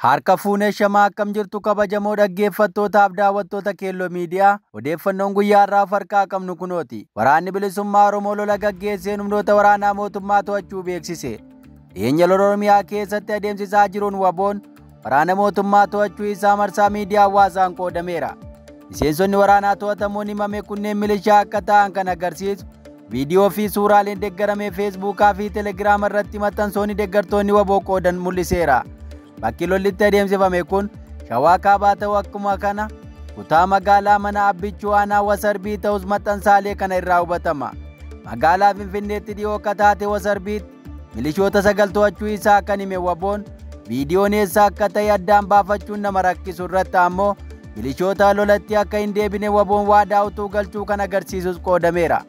Harka fuunee shamaa akkam jirtu kabajamoo dhaggeeffattootaaf daawwattoota Keelloo Miidiyaa odeeffannoon guyyaa har'aa of harkaa qabnu kunooti. Waraanni bilisummaa Oromoo lola gaggeesseen humnoota waraanaa mootummaa to'achuu beeksise. Dhiyeenya lola Oromiyaa keessatti adeemsisaa jiruun WBO'n waraana mootummaa to'achuu isaa marsaa miidiyaa hawaasaan qoodameera. Miseensonni waraanaa to'atamuun himame kunneen milishaa akka ta'an kan agarsiisu viidiyoo fi suuraaleen deeggaramee Feesbuukaa fi Telegiraama irratti maxxansoonni deeggartoonni WBO qoodan mul'iseera. Bakki lollitti adeemsifame kun Shawaa Kaabaa ta'uu akkuma kana kutaa magaalaa mana Abbichuu aanaa Wasarbii ta'us maxxansaalee kana irraa hubatama. Magaalaa Finfinneetti dhiyoo akka taate Wasarbiitti milishoota 9 to'achuu isaa kan hime WBO'n viidiyoon eessa akka ta'e addaan baafachuun nama rakkisu irratti ammoo milishoota lolatti akka hin deebine WBO'n waadaa utuu galchuu kan agarsiisus qoodameera.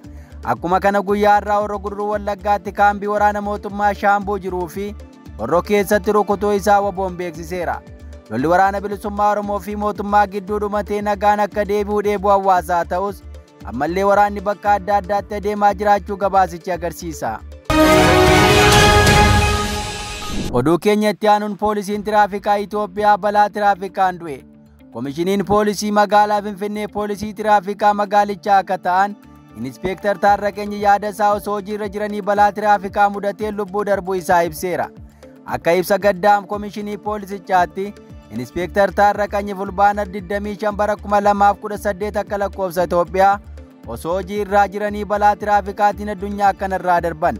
Akkuma kana guyyaa har'aa Horroo Guduruu Wallaggaatti kaambii waraana mootummaa Shaambuu jiruu fi Horroo keessatti rukutuu isaa WBO'n beeksiseera. Lolli waraana bilisummaa Oromoo fi mootummaa gidduu dhumatee nagaan akka deebi'u dheebuu hawaasaa ta'us ammallee waraanni bakka adda addaatti adeemaa jiraachuu gabaasichi agarsiisa. Oduu keenya itti aanuun poolisiin tiraafikaa Itoophiyaa balaa tiraafikaan du'e. Komishiniin poolisii magaalaa Finfinnee poolisii tiraafikaa magaalichaa akka ta'an Inispeektar Taarraqeenyi yaada isaa osoo hojiirra jiranii balaa tiraafikaa mudateen lubbuu darbuu isaa ibseera. Akka ibsa gaddaam komishinii poolisichaatti Inispeektar Taarraqeenyi Fulbaana 25 bara 2018 akka lakkoofsa Itoophiyaa osoo hojii irraa jiranii balaa tiraafikaatiin addunyaa kanarraa darban.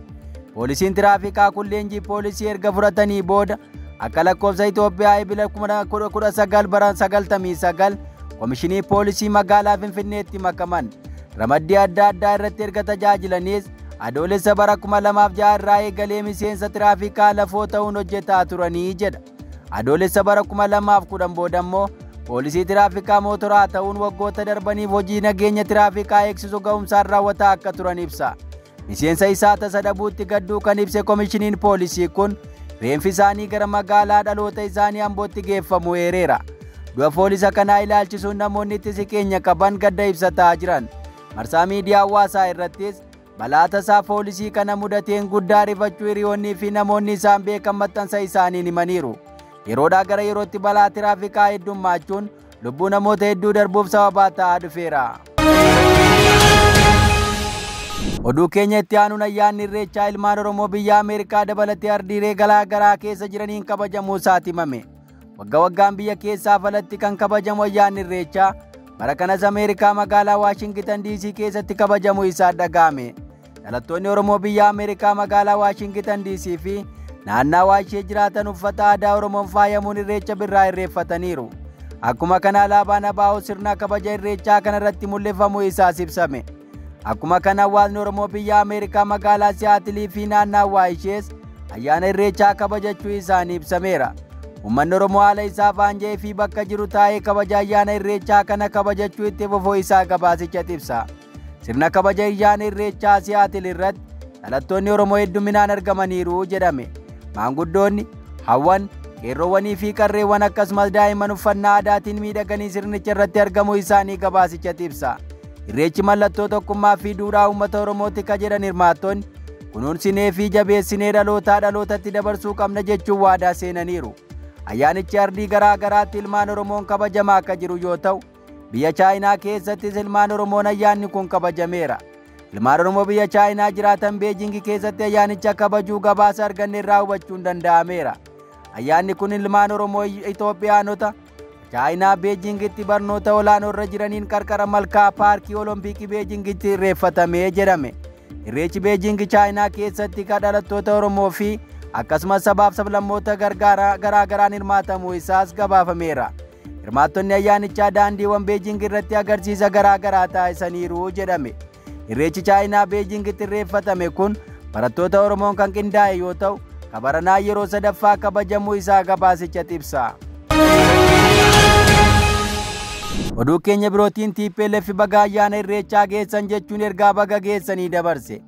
Poolisiin tiraafikaa kun leenjii poolisii erga fudhatanii booda akka lakkoofsa Itoophiyaa ebila 19 bara 99 komishinii poolisii magaalaa Finfinneetti makaman. Ramaddii adda addaa irratti erga tajaajilaniis adoolessa bara 2006 irraa eegalee miseensa tiraafikaa lafoo ta'uun hojjetaa turanii jedha. Adoolessa bara 2010 booda immoo poolisii tiraafikaa mootoraa ta'uun waggoota darbaniif hojii nageenya tiraafikaa eegsisu ga'umsaan raawwataa akka turan ibsa. Miseensa isaa tasa dhabuutti gadduu kan ibse komishiniin poolisii kun reenfi isaanii gara magaalaa dhaloota isaanii Ambootti geeffamu eereera. Du'a poolisa kanaa ilaalchisuun namoonni itti siqeenya qaban gadda ibsataa jiran. Marsaa miidiyaa hawaasaa irrattis balaa tasaa poolisii kana mudateen guddaa rifachuu hiriyoonnii fi namoonni isaan beekan maxxansa isaaniin himaniiru. Yeroodhaa gara yerootti balaa tiraafikaa heddummachuun lubbuu namoota hedduu darbuuf sababaa ta'aa dhufeera. Oduu keenya itti aanuun ayyaanni Irreechaa ilmaan Oromoo biyya Ameerikaa dabalatee ardiilee garaa garaa keessa jiraniin kabajamuu isaati himame. Waggaa waggaan biyya keessaa falatti kan kabajamu ayyaanni Irreechaa bara kanas Ameerikaa magaalaa Waashingitan DC keessatti kabajamuu isaa dhaga'ame. Dhalattoonni Oromoo biyya Ameerikaa magaalaa Waashingitan DC fi naannawaa ishee jiraatan uffata aadaa Oromoon faayamuun Irreecha birraa irreeffataniiru. Akkuma kana alaabaan ABO sirna kabaja Irreechaa kanarratti mul'ifamuu isaas ibsame. Akkuma kana hawaasni Oromoo biyya Ameerikaa magaalaa Siyaatilii fi naannawaa ishees ayyaana Irreechaa kabajachuu isaanii ibsameera. Uummanni Oromoo haala isaa faanja'ee fi bakka jiru taa'ee kabaja ayyaana Irreechaa kana kabajachuu itti fufuu isaa gabaasicha ibsa. Sirna kabaja ayyaana Irreechaa Siyaatil irratti dhalattoonni Oromoo hedduminaan argamaniiru jedhame. Maanguddoonni, hawwan, qeerroowwanii fi qarreewwan akkasumas daa'imman uffannaa aadaatiin miidhaganii sirnicha irratti argamuu isaanii gabaasicha ibsa. Irreechi mallattoo tokkummaa fi duudhaa uummata Oromooti ka jedhan hirmaattonni kunuunsinee fi jabeessinee dhalootaa dhalootatti dabarsuu qabna jechuun waadaa seenaniiru. Ayyaanichi ardii garaa garaatti ilmaan Oromoon kabajamaa akka jiru yoo ta'u, biyya Chaayinaa keessattis ilmaan Oromoon ayyaanni kun kabajameera. Ilmaan Oromoo biyya Chaayinaa jiraatan Beejingi keessatti ayyaanicha kabajuu gabaasa arganne irraa hubachuun danda'ameera. Ayyaanni kun ilmaan Oromoo Itoophiyaanota Chaayinaa Beejingitti barnoota olaanoo irra jiraniin qarqara malkaa paarkii Olompikii Beejingitti irreeffatamee jedhame. Irreechi Beejingi Chaayinaa keessatti kan dhalattoota Oromoo fi akkasumas sabaaf sablammoota garaa garaan hirmaatamuu isaas gabaafameera. Hirmaattonni ayyaanichaa daandiiwwan Beejing irratti agarsiisa garaa garaa taasisaniiru jedhame. Irreechi Chaayinaa Beejingitti irreeffatame kun barattoota Oromoon kan qindaa'e yoo ta'u, kabaranaa yeroo sadaffaa kabajamuu isaa gabaasicha ibsa. Oduu keenya birootiin TPLF baga ayyaana Irreechaa geessan jechuun ergaa baga geessanii dabarse.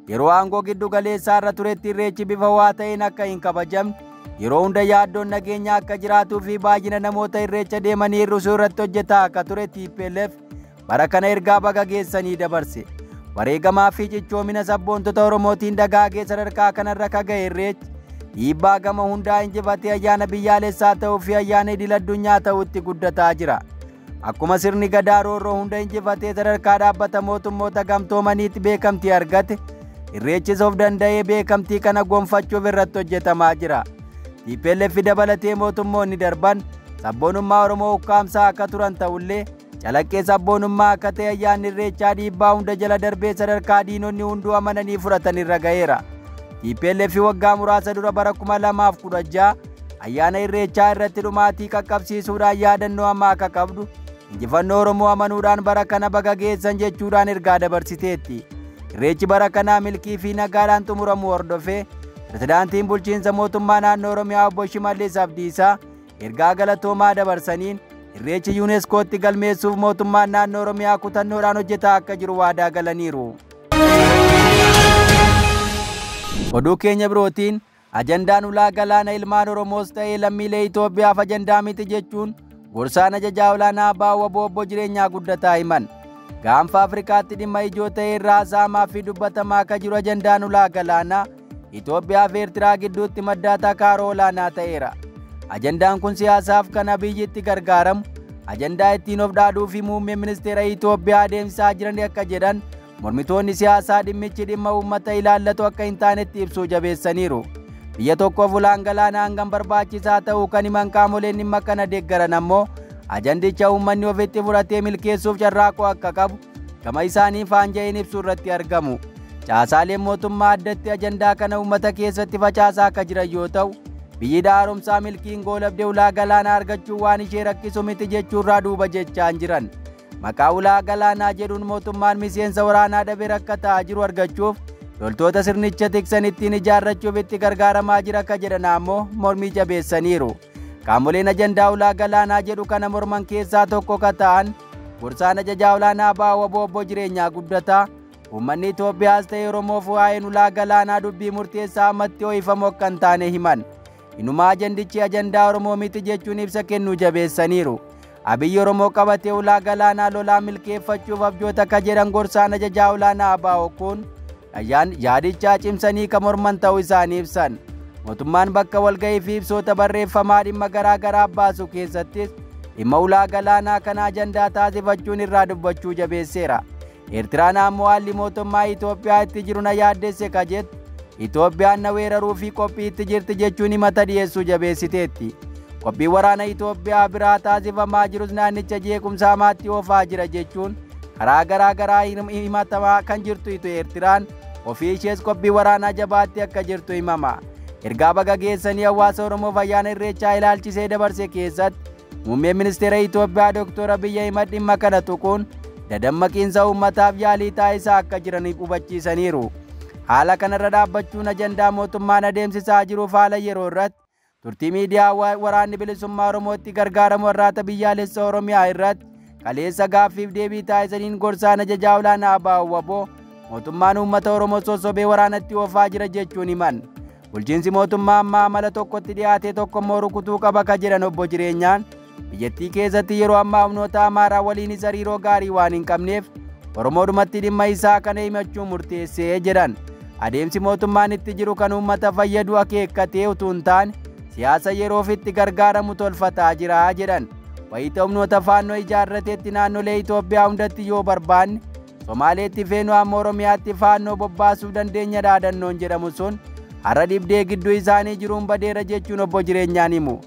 Yeroo aangoo giddu galeessaa irra turetti Irreechi bifa waa ta'een akka hin kabajamne, yeroo hunda yaaddoon nageenya akka jiraatuu fi baay'ina namoota Irreecha deemanii hir'isuu irratti hojjetaa akka ture TPLF bara kana ergaa baga geessanii dabarse. Wareegamaa fi cichoomina sabboontota Oromootiin dagaagee sadarkaa kanarra ka ga'e Irreechi dhiibbaa gama hundaa injifatee ayyaana biyyaalessaa ta'uu fi ayyaana idil addunyaa ta'utti guddataa jira. Akkuma sirni gadaa roorroo hunda injifatee sadarkaa dhaabbata mootummoota gamtoomaniitti beekamtii argate, Irreechis of danda'ee beekamtii kana gonfachuuf irratti hojjetamaa jira. TPLF dabalatee mootummoonni darban sabboonummaa Oromoo ukkaamsaa akka turan ta'ullee calaqqee sabboonummaa akka ta'e ayyaanni Irreechaa dhiibbaa hunda jala darbee sadarkaa diinonni hunduu amananii fudhatan irra ga'eera. TPLF waggaa muraasa dura bara 2016 ayyaana Irreechaa irratti dhumaatii qaqqabsiisuudhaan yaadannoo ammaa akka qabdu injifannoo Oromoo amanuudhaan bara kana baga geessan jechuudhaan ergaa dabarsiteetti. Irreechi bara kanaa milkii fi nagaadhaan xumuramuu hordofee pirezidaantiin bulchiinsa mootummaa naannoo Oromiyaa obbo Shimallis Abdiisaa ergaa galatoomaa dabarsaniin Irreechi yuuneeskootti galmeessuuf mootummaan naannoo Oromiyaa kutannoodhaan hojjetaa akka jiru waadaa galaniiru. Oduu keenya birootiin ajandaan ulaa galaana ilmaan Oromoos ta'ee lammiilee Itoophiyaaf ajandaa miti jechuun gorsaan ajajaa olaanaa Abbaa Waboo obbo Jireenyaa Guddataa himan. Gaanfa Afrikaatti dhimma ijoo ta'e irraa haasa'amaa fi dubbatamaa akka jiru ajandaan ulaa galaanaa Itoophiyaa fi Eertiraa gidduutti madda takaaroo olaanaa ta'eera. Ajandaan kun siyaasaaf kan Abiyyi itti gargaaramu ajandaa ittiin of dhaaduu fi muummee ministeera Itoophiyaa adeemsisaa jiran akka jedhan mormitoonni siyaasaa dhimmichi dhimma uummata ilaallatu akka hin taanetti ibsuu jabeessaniiru. Biyya tokkoof ulaan galaanaa hangam barbaachisaa ta'uu kan himan qaamoleen dhimma kana deeggaran ammoo ajandicha uummanni ofitti fudhatee milkeessuuf carraaquu akka qabu gama isaanii faanja'een ibsuu irratti argamu. Caasaaleen mootummaa addatti ajandaa kana uummata keessatti facaasaa akka jiran yoo ta'u, biyyi haaromsaa milkiin goolabdee ulaa galaanaa argachuu waan ishee rakkisu miti jechuurraa duuba jechaan jiran. Maqaa ulaa galaanaa jedhuun mootummaan miseensa waraanaa dhabee rakkataa jiru argachuuf loltoota sirnicha tiksan ittiin ijaarrachuuf itti gargaaramaa jira akka jedhan ammoo mormii jabeessaniiru. Qaamoleen ajandaa ulaa galaanaa jedhu kana morman keessaa tokko ka ta'an gorsaan ajajaa olaanaa Abbaa Waboo obbo Jireenyaa Guddataa uummanni Itoophiyaas ta'e Oromoof waa'een ulaa galaanaa dubbii murteessaa ammatti ho'ifamu akka hin taane himan. Inumaa ajandichi ajandaa Oromoo miti jechuun ibsa kennuu jabeessaniiru. Abiyyi Oromoo qabatee ulaa galaanaa lolaa milkeeffachuuf abjoota akka jedhan gorsaan ajajaa olaanaa Abbaa kun yaadichaa cimsanii kan morman ta'uu isaanii ibsan. Mootummaan bakka walga'ii fi ibsoota barreeffamaa dhimma garaa garaa baasu keessattis dhimma ulaa galaanaa kana ajandaa taasifachuun irraa dubbachuu jabeesseera. Eertiraan ammoo haalli mootummaa Itoophiyaa itti jiru na yaaddesse ka jettu Itoophiyaan na weeraruu fi qophii itti jirti jechuun himata dhiyeessuu jabeessiteetti. Qophii waraana Itoophiyaa biraa taasifamaa jirus naannicha jeequmsa hamaatti oofaa jira jechuun karaa garaa garaa himatamaa kan jirtu Eertiraan ofii ishees qophii waraanaa jabaatti akka jirtu himama. Ergaa baga geessanii hawaasa Oromoof ayyaana Irreechaa ilaalchisee dabarse keessatti muummeen ministeera Itoophiyaa Dr. Abiyyi Ahimad dhimma kana tuquun dadammaqiinsa uummataaf yaalii taasisaa akka jiran hubachiisaniiru. Haala kanarra dhaabbachuun ajandaa mootummaan adeemsisaa jiruuf haala yeroo irratti turtii miidiyaa waraanni bilisummaa Oromootti gargaaramu warraata biyyaalessa Oromiyaa irratti kaleessa gaaffiif deebii taasisaniin gorsaan ajajaa olaanaa Abbaa Waboo mootummaan uummata Oromoo sossobee waraanatti oofaa jira jechuun himan. Bulchiinsi mootummaa ammaa amala tokkotti dhiyaatee tokko immoo rukutuu qaba ka jedhan obbo Jireenyaan biyyattii keessatti yeroo ammaa humnoota Amaaraa waliinis hariiroo gaarii waan hin qabneef Oromoodhumatti dhimma isaa kana himachuu murteessee jedhan. Adeemsi mootummaan itti jiru kan uummata fayyadu akeekkatee utuu hin taane siyaasa yeroof itti gargaaramu tolfataa jira jedhan. Wayita humnoota faannoo ijaarrateetti naannolee Itoophiyaa hundatti yoo barbaanne Somaaleetti feenu amma Oromiyaatti faannoo bobbaasuu dandeenya dhaadannoon jedhamu sun har'a dhibdee gidduu isaanii jiruun badeera jechuun obbo Jireenyaan himu.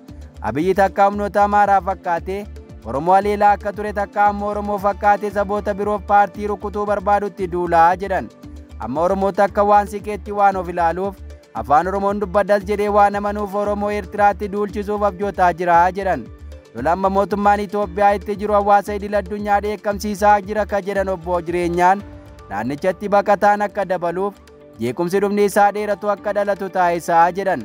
Abiyyi takka humnoota Amaaraa fakkaatee Oromoo haleelaa akka ture takka ammoo Oromoo fakkaatee saboota biroof paartii rukutuu barbaadutti duulaa jedhan. Amma Oromoo takka waan siqeetti waan of ilaaluuf afaan Oromoon dubbaddas jedhee waan amanuuf Oromoo Eertiraatti duulchisuuf abjootaa jira jedhan. Lola amma mootummaan Itoophiyaa itti jiru hawaasa idil addunyaa dheekkamsiisaa jira ka jedhan obbo Jireenyaan naannichatti baqataan akka dabaluuf jeequmsi dhumni isaa dheeratu akka dhalatu taasisaa jedhan.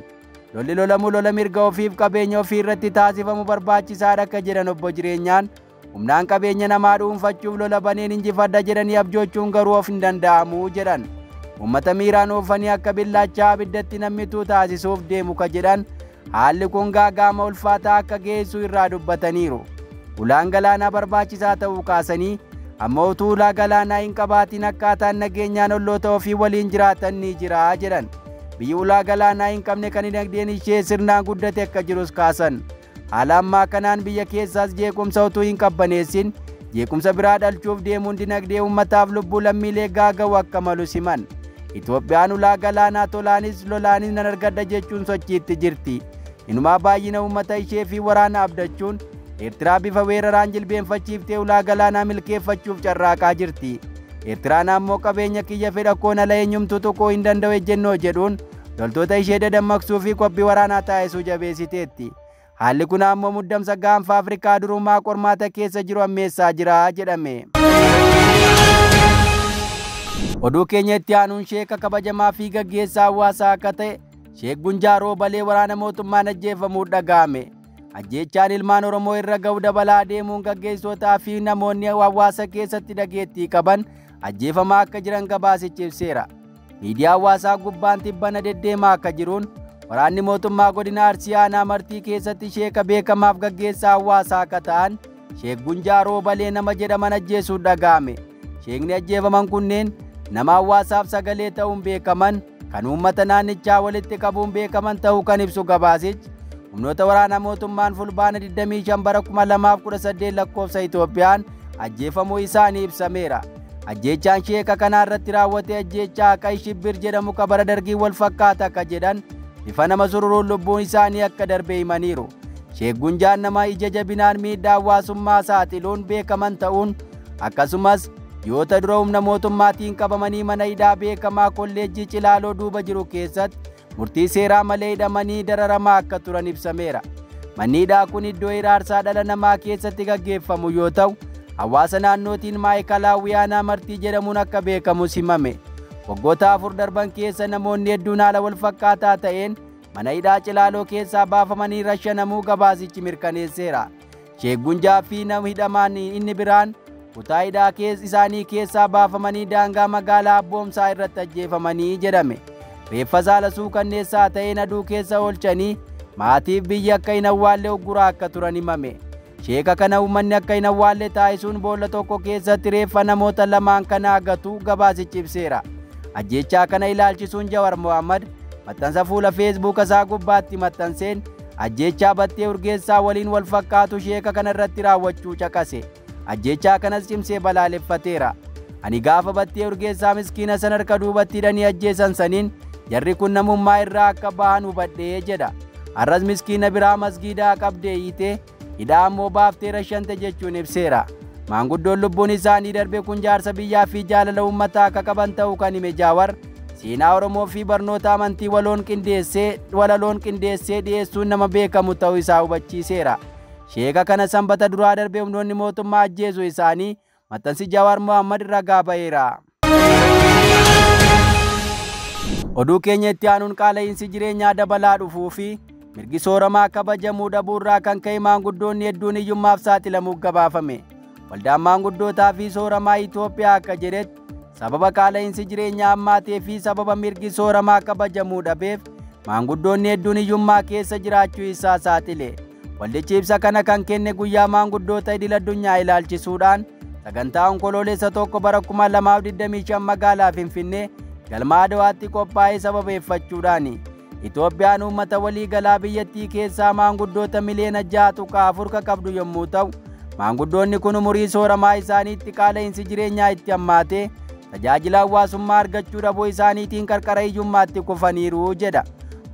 Lolli lolamu lola mirga ofiif qabeenya ofii irratti taasifamu barbaachisaadha akka jedhan obbo Jireenyaan humnaan qabeenya namaa dhuunfachuuf lola baneen injifadha jedhanii abjoochuun garuu of hin danda'amu jedhan. Uummata miiraan oofanii akka billaachaa abiddatti nammituu taasisuuf deemu ka jedhan haalli kun gaagaama ulfaataa akka geessu irraa dubbataniiru. Ulaan galaanaa barbaachisaa ta'uu kaasanii amma utuu ulaa galaanaa hin qabaatiin akkaataan nageenyaan olloota ofii waliin jiraatan ni jira jedhan. Biyyi ulaa galaanaa hin qabne kan dinagdeen ishee sirnaan guddate akka jirus kaasan. Haala ammaa kanaan biyya keessaas jeequmsa utuu hin qabbaneessin jeequmsa biraa dhalchuuf deemuun dinagdee uummataaf lubbuu lammiilee gaaga'u akka malu siman. Itoophiyaan ulaa galaanaa tolaanis lolaanis nan argadha jechuun sochiitti jirti. Inumaa baay'ina uummata ishee fi waraana abdachuun Eertiraa bifa weeraraan jilbeenfachiiftee ulaa galaanaa milkeeffachuuf carraaqaa jirti. Eertiraan ammoo qabeenya kiyya fedha koon ala eenyumtuu tuquu hin danda'u ejjennoo jedhuun loltoota ishee dadammaqsuu fi qophii waraanaa taasisuu jabeessiteetti. Haalli kun ammoo muddamsa gaanfa Afrikaa durumaa qormaata keessa jiru ammeessaa jira jedhame. Oduu keenya itti aanuun sheeka kabajamaa fi gaggeessaa hawaasaa akka ta'e Sheek Gunjaa Roobalee waraana mootummaan ajjeefamuu dhaga'ame. Ajjeechaan ilmaan Oromoo irra ga'u dabalaa deemuun gaggeessootaa fi namoonni hawaasa keessatti dhageettii qaban ajjeefamaa akka jiran gabaasichi ibseera. Miidiyaa hawaasaa gubbaan tibbana deddeemaa akka jiruun waraanni mootummaa godina Arsii aanaa Martii keessatti sheeka beekamaaf gaggeessaa hawaasaa akka ta'an Sheek Gunjaa Roobalee nama jedhaman ajjeesuun dhaga'ame. Sheekni ajjeefaman kunneen nama hawaasaaf sagalee ta'uun beekaman kan uummata naannichaa walitti qabuun beekaman ta'uu kan ibsu gabaasichi humnoota waraanaa mootummaan fulbaana 25 bara 2018 lakkoofsa Itoophiyaan ajjeefamuu isaanii ibsameera. Ajjeechaan sheeka kanaa irratti raawwate ajjeechaa Aqay Shibbir jedhamu kabara dargii wal fakkaata akka jedhan bifa nama sururuun lubbuun isaanii akka darbe himaniiru. Sheek Gunjaan nama ija jabinaan miidhaa hawaasummaa saaxiluun beekaman ta'uun akkasumas yoota dura humna mootummaatiin qabamanii mana hidhaa beekamaa kolleejjii Cilaaloo duuba jiru keessatti murtii seeraa malee hidhamanii dararamaa akka turan ibsameera. Manni hidhaa kun iddoo hiraarsaa dhala namaa keessatti gaggeeffamu yoo ta'u, hawaasa naannootiin Maayikalaawwi aanaa Martii jedhamuun akka beekamus himame. Waggoota 4 darban keessa namoonni hedduun haala wal fakkaataa ta'een mana hidhaa Cilaaloo keessaa baafamanii rashanamuu gabaasichi mirkaneesseera. Sheek Gunjaa fi nama hidhamaan inni biraan kutaa hidhaa isaanii keessaa baafamanii daangaa magaalaa Abboomsaa irratti ajjeefamanii jedhame. Reeffa saala suukanneessaa ta'een aduu keessa oolchanii maatiif biyya akka hin awwaalle ugguraa akka turan himame. Sheeka kana uummanni akka hin awwaalle taasisuun boolla tokko keessatti reeffa namoota lamaan kana gatu gabaasichi ibseera. Ajjeechaa kana ilaalchisuun Jawar Mohammad maxxansa fuula Feesbuuka isaa gubbaatti maxxanseen ajjeechaa Battee Urgeessaa waliin wal fakkaatu sheeka kana irratti raawwachuu caqase. Ajjeechaa kanas cimsee balaaleffateera. Ani gaafa Battee Urgeessaa miskiina san harka duubatti hidhanii ajjeesan saniin jarri kun namummaa irraa akka bahan hubadhee jedha. Har'as miskiina biraa masgiidaa qabdee hiitee hidhaa ammoo baaftee rashante jechuun ibseera. Maanguddoon lubbuun isaanii darbe kun jaarsa biyyaa fi jaalala uummataa akka qaban ta'uu kan hime Jaawar seenaa Oromoo fi barnoota amantii walaloon qindeessee dhiyeessuun nama beekamu ta'uu isaa hubachiiseera. Sheeka kana sanbata duraa darbe humnoonni mootummaa ajjeesuu isaanii maxxansi Jawaar Mohammad ragaa ba'eera. Oduu keenya itti aanuun qaala'insi jireenyaa dabalaa dhufuu fi mirgi sooramaa kabajamuu dhabuurraa kan ka'e maanguddoonni hedduun hiyyummaaf saaxilamuuf gabaafame. Waldaan maanguddootaa fi sooramaa Itoophiyaa akka jedhetti sababa qaala'insi jireenyaa hammaatee fi sababa mirgi sooramaa kabajamuu dhabeef maanguddoonni hedduun hiyyummaa keessa jiraachuu isaa saaxile. Waldichi ibsa kana kan kenne guyyaa maanguddoota idil addunyaa ilaalchisuudhaan sagantaa onkoloolessa 1 bara 2025 magaalaa Finfinnee galma Adawaatti qophaa'ee sababeeffachuudhaani. Itoophiyaan uummata waliigalaa biyyattii keessaa maanguddoota miliyoona 6.4 kan qabdu yommuu ta'u, maanguddoonni kun umurii sooramaa isaaniitti qaala'insi jireenyaa itti hammaatee tajaajila hawaasummaa argachuu dhabuu isaaniitiin qarqara hiyyummaatti kufaniiru jedha.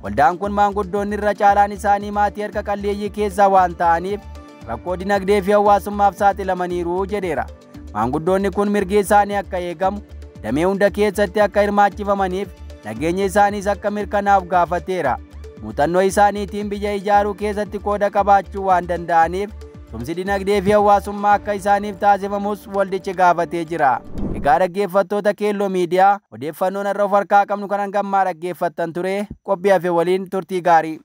Waldaan kun maanguddoonni irra caalaan isaanii maatii harka qalleeyyii keessaa waan ta'aniif rakkoo dinagdee fi hawaasummaaf saaxilamaniiru jedheera. Maanguddoonni kun mirgi isaanii akka eegamu, damee hunda keessatti akka hirmaachifamaniif nageenya isaaniis akka mirkanaaf gaafateera. Muuxannoo isaaniitiin biyya ijaaruu keessatti qooda qabaachuu waan danda'aniif tumsi dinagdee fi hawaasummaa akka isaaniif taasifamus waldichi gaafatee jira. Egaa dhaggeeffattoota Keelloo Miidiyaa, odeeffannoon har'a of harkaa qabnu kan hangammaa dhaggeeffattan ture. Qophii hafe waliin turtii gaarii.